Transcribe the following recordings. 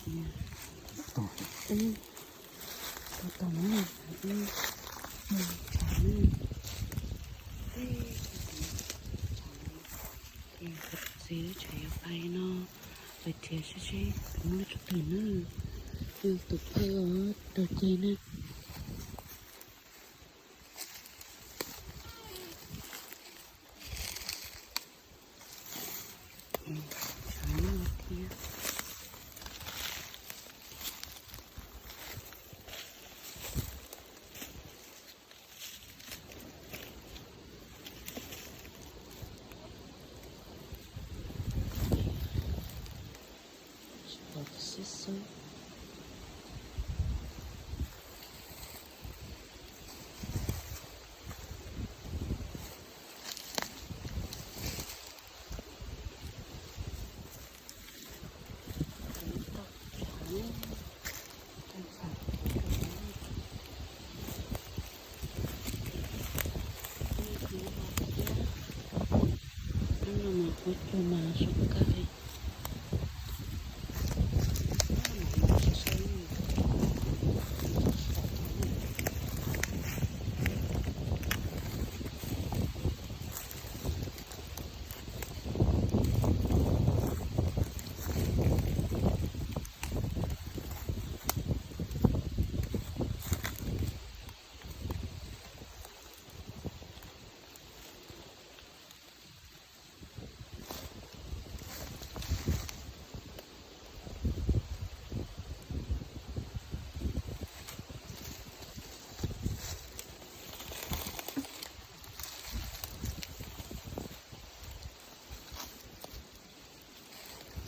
Tus tau tau na, tus tshav na, ces tus txiv tshav yuav pais no, pais nrhiav seb seb muaj leej twg na, tus phauj os, raug ceg na. Tshav no thiab. Tsis pom tus xib xub. Hnub no mas huab cua mas zoo nkauj li.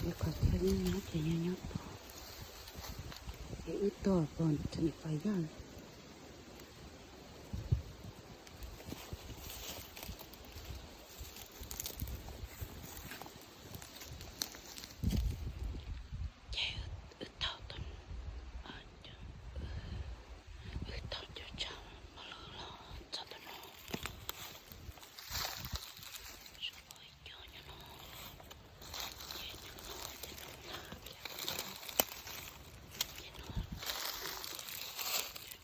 Ib qhov chaw nyob nyob ces nyob nyob tod, ces wb tuaj pom tseem pom yog. Ces wb tau, wb tau cov tshav no los txog tom no, sawv los ib co nyob no, ces nyob no ces nyob no, ces no, ces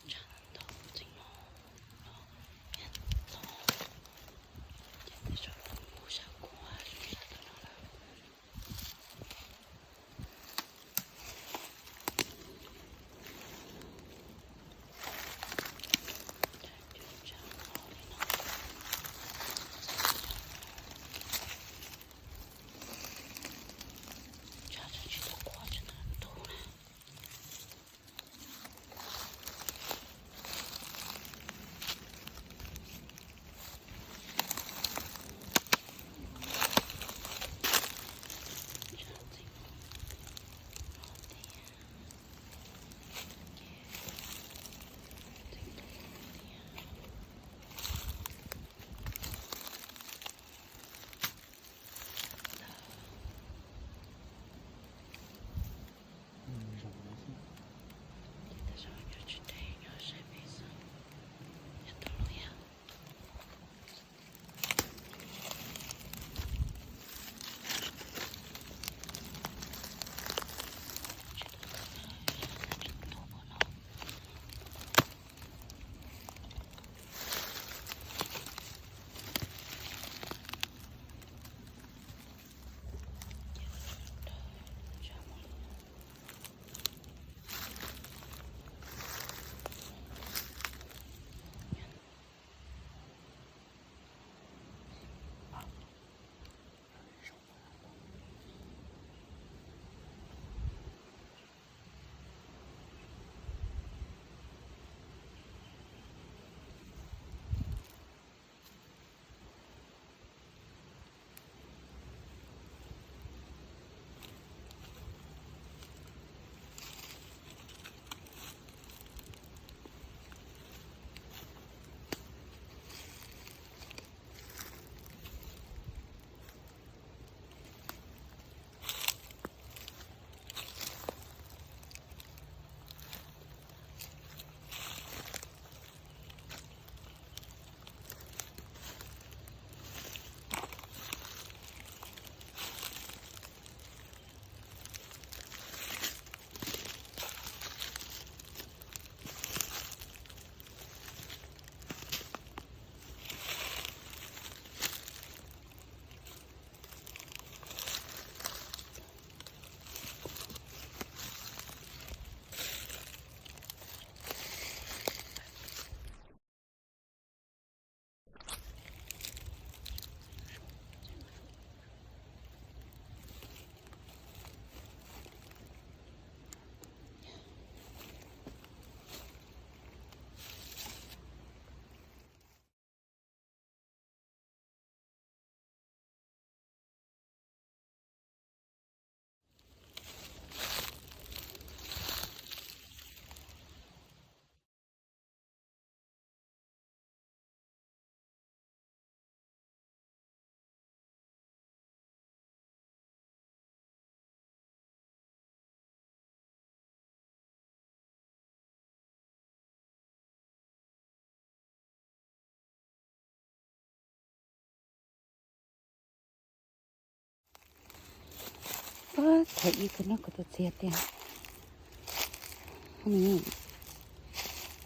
Thaum ib tug no kuv tus txiv tias,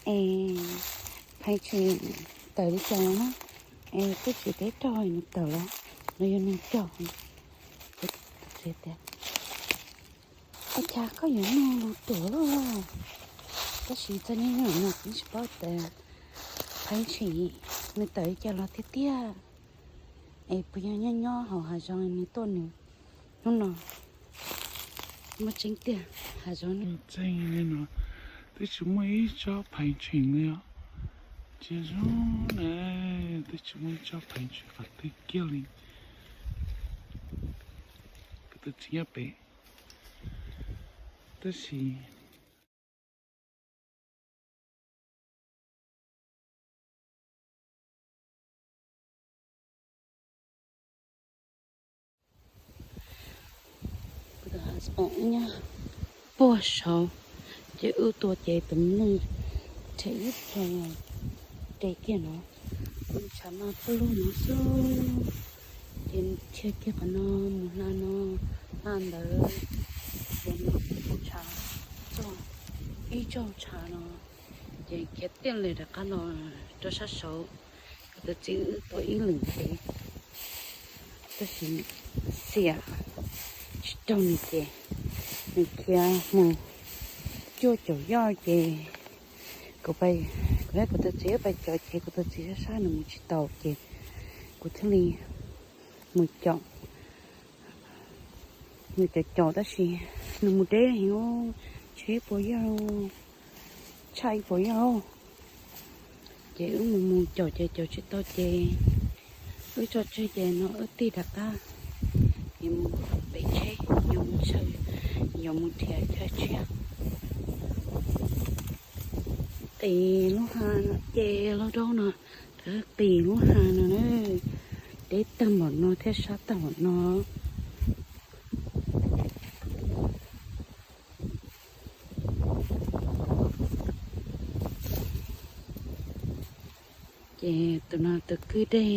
es Pheej Tshwm tawm li cas los na, es twb tsis teb raug nws tawm los, nws yog nws cog. Kuv tus txiv tias, ua cas koj yuav nug lus ruam luaj? Tab sis txog niaj hnub no kuv tsis paub tias Pheej Tshwm nws tawm li cas los tiag tiag. Es puas yog nyob nyob hauv hav zoov nws tuaj nws hnub no muaj tseeb tiag hav zoov no. Tseeb li no, twb tsis muaj ib tsob Pheej Tshwm li os. Ntsia zoo na, twb tsis muaj ib tsob Pheej Tshwm qhov twg kiag li. Kuv tus txiv nyob pem, tab sis Kuv tus husband nyob puag saud, ces wb tuaj ces tus neeg rhe ib txhia, rhe kiag no, tshav mas puag lug no xwb, ces dhia kiag qhov no mus hla no, hla ntawd, ces tshav txog ib tsob tshav no, ces khiav tiaj li rov qab los rau sab saud. Kuv tus txiv wb tuaj ib lwm ces, tab sis xiam tsis raug nws ces nws khiav mus cuaj caum yoj ces kuv, kuv thiab kuv tus txiv wb pais caum ces kuv tus txiv sab sab nws mus tsis taus ces kuv thiaj li mus caum. Nws caum caum tab sis nws mus deb heev, tshuav ib puas yoj, tshaj ib puas yoj. Ces wb mus mus caum ces caum tsis tau ces wb tso tseg ces no wb tig rov qab, yuav mus pem tsheb, yuav mus ntshaw, yuav mus nrhiav chaw tshiab. Qis lub hav no ces los rau no, qis lub hav no na, deb tag npaum no thiab sab tag npaum no. Ces tus no tus kwj dej,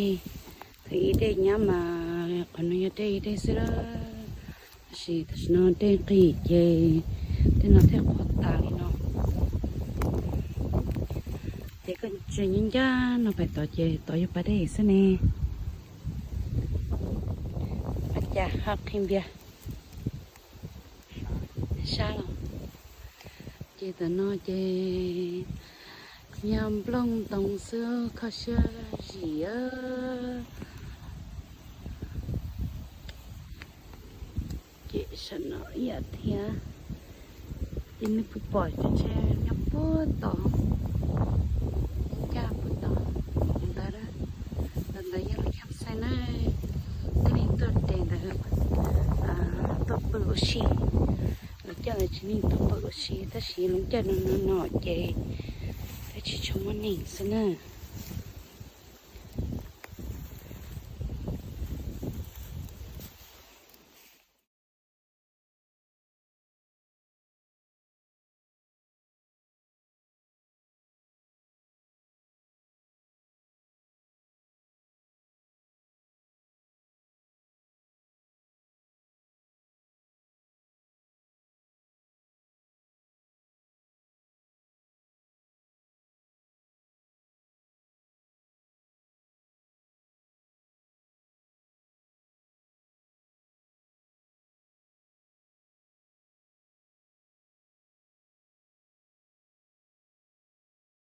tus ib dej nyab mas qhov no yog dej ib dej xwb, tab sis tam sim no dej nqig ces tej no thiaj qhuav tas li no. Ces koj tseem ncaj ncaj no pem tod ces tod yog pas dej xwb ne. Ua cas ho qhia npias sab los? Ces tam no ces yog nplooj ntoo xwb, kho siab zim. Ces saum no ib yam thiab, ces nej puas pom tsev nyob puag tod, ncaj puag tod ntawd, ntawd ntawd yog lub campsite na, tib neeg tuaj de ntawd tuaj pw ua si. Lawv coj lawv tsev neeg tuaj pw ua si tab sis lub caij no no no ces twb tsis tshua muaj neeg xwb na.